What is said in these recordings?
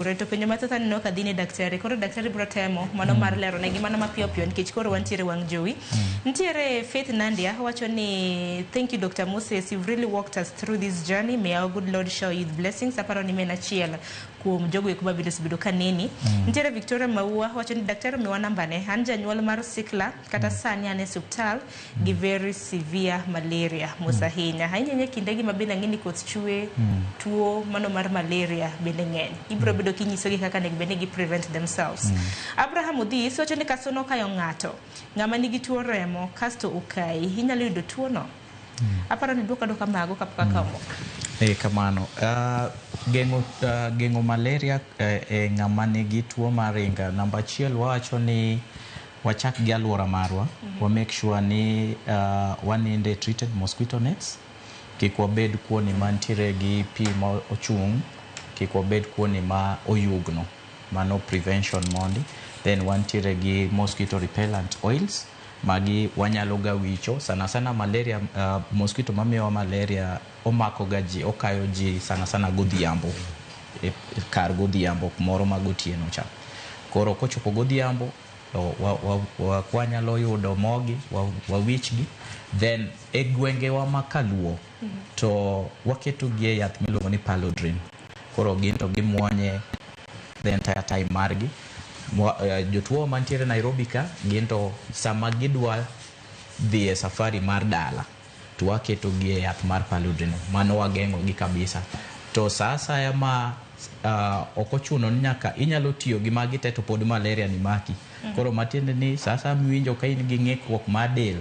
To penjo mathoth aneno ka dhi ne daktari. Koro daktari biro temo mano mar lero negi mana mapiyo piyo nikech koro wantiere wang' jowi. Nitiere Faith Nandia wacho ni, "Thank you, Dr. Moses, you've really walked us through this journey. May our good Lord shower you with blessings." Aparo ni en achiel kuom jogo eko mabende osebedo ka neni. Nitiere Victoria Maua wacho ni, "Daktari omiwa nambane. An janyuol mar sickler, kata sani an e osiptal gi very severe malaria." Mos ahinya. Ahinya ahinya kindegi ma bende ang'e ni koth chwe, tuo mano mar malaria bende ng'eny. Ibiro bedo kinyisogi kaka onego bed ni gi prevent themselves. Abraham Odhis wacho ni kasono okayo ng'ato, ng'ama nigi tuo remo kasto okayi, inyalo yudo tuo no? Aparo ni duok aduoka mago kapok akawo moko. E kamano. Geng'o malaria e ng'ama nigi tuo mar ringa. Namba achiel, wawacho ni wachak gi aluora marwa. Wa make sure ni waninde treated mosquito nets. Kik wabed kuoni mantiere gi pi ma ochung', kik wabed kuoni ma oyugno. Mano prevention mondi. Then wantiere gi mosquito repellent oils. Magi wanyalo ga wicho sana sana malaria. Mosquito mamiyowa malaria omako ga ji, okayo ji sana sana godhiambo, e kar godhiambo kumoro ma gotieno cha. Koro kochopo godhiambo to wanyalo yudo mogi wawichgi. Then e gwengewa ma kaluo to waketo gi e yath miluongo ni Paludrine. Koro gin to gimuonye the entire time margi. Jotuo mantiere Nairobi ka gin to sama gidwa dhi e safari mar dala to waketo gi e yath mar Paludrine. Mano wageng'o gi kabisa. To sa asaya ma ok ochuno ni nyaka inyalo tiyo gi magi te to pod malaria ni maki. Koro matiende ni sa asaya miwinjo ka in gi ng'ikruok mar del,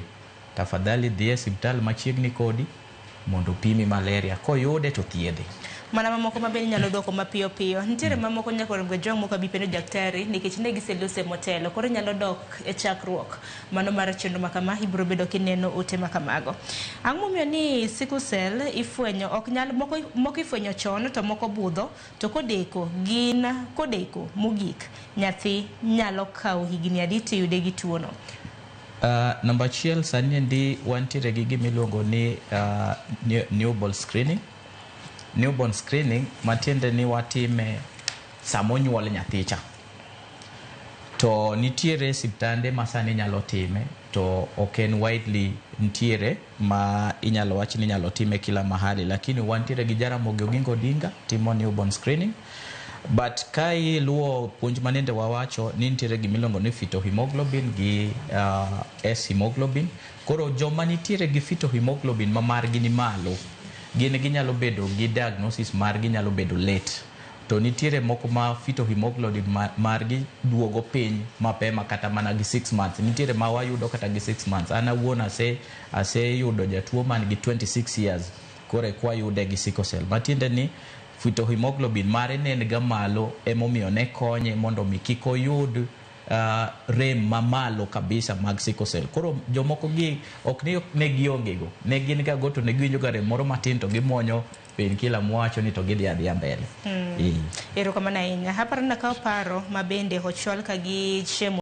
tafadhali dhi e osiptal machiegni kodi mondo opimi malaria. Koyude to thiedhe. Mana mamoko ma bende inyalo duoko mapiyo piyo. Nitiere mamoko nyaka Gwejwang' moko abi penjo daktari nikech ne giselose motelo. Koro inyalo dok e chakruok mano mar chenro ma kama, ibiro bedo kineno ote ma kamago. Ang'o momiyo ni sickle cell ifwenyo ok nyal moko, moko ifwenyo chon to moko budho to kodeko gin kodeko mogik nyathi nyalo kawo higni adi tiyude gi tuo no? Namba achiel, sani endi wantiere gi gimiluongo ni newborn screening. Newborn screening matiende ni watime sama onyuol nyathi cha. To nitiere siptande ma sani nyalo time, to ok en widely nitiere ma inyalo wach ni inyalo time kila mahali, lakini wantiere gi Jaramogi Oginga Odinga timo newborn screening. But ka iluwo puonj manende wawacho ni nitiere gimiluongo ni fetal hemoglobin gi S hemoglobin. Koro joma nitiere gi fetal hemoglobin ma margi ni malo, gin ginyalo bedo gi diagnosis margi nyalo bedo late. To nitiere moko ma fetal hemoglobin margi duogo piny mapema kata mana gi 6 months. Nitiere ma wayudo kata gi 6 months. An awuon aseyudo jatuo man gi 26 years koro eka wayude gi sickle cell. Matiende ni fetal hemoglobin mare ne en ga malo, emomiyo ne konye mondo mi kik oyud rem mamalo kabisa mag sickle cell. Koro jomoko gi ok ni ne gionge go, ne gin ga go to ne giwinjo ga rem moro matin to gimuonyo painkiller mwacho ni to gidhi adhiya mbele. Erokamano ahinya. Aparo ni nakawo paro ma bende ochwal ka gi chiemo.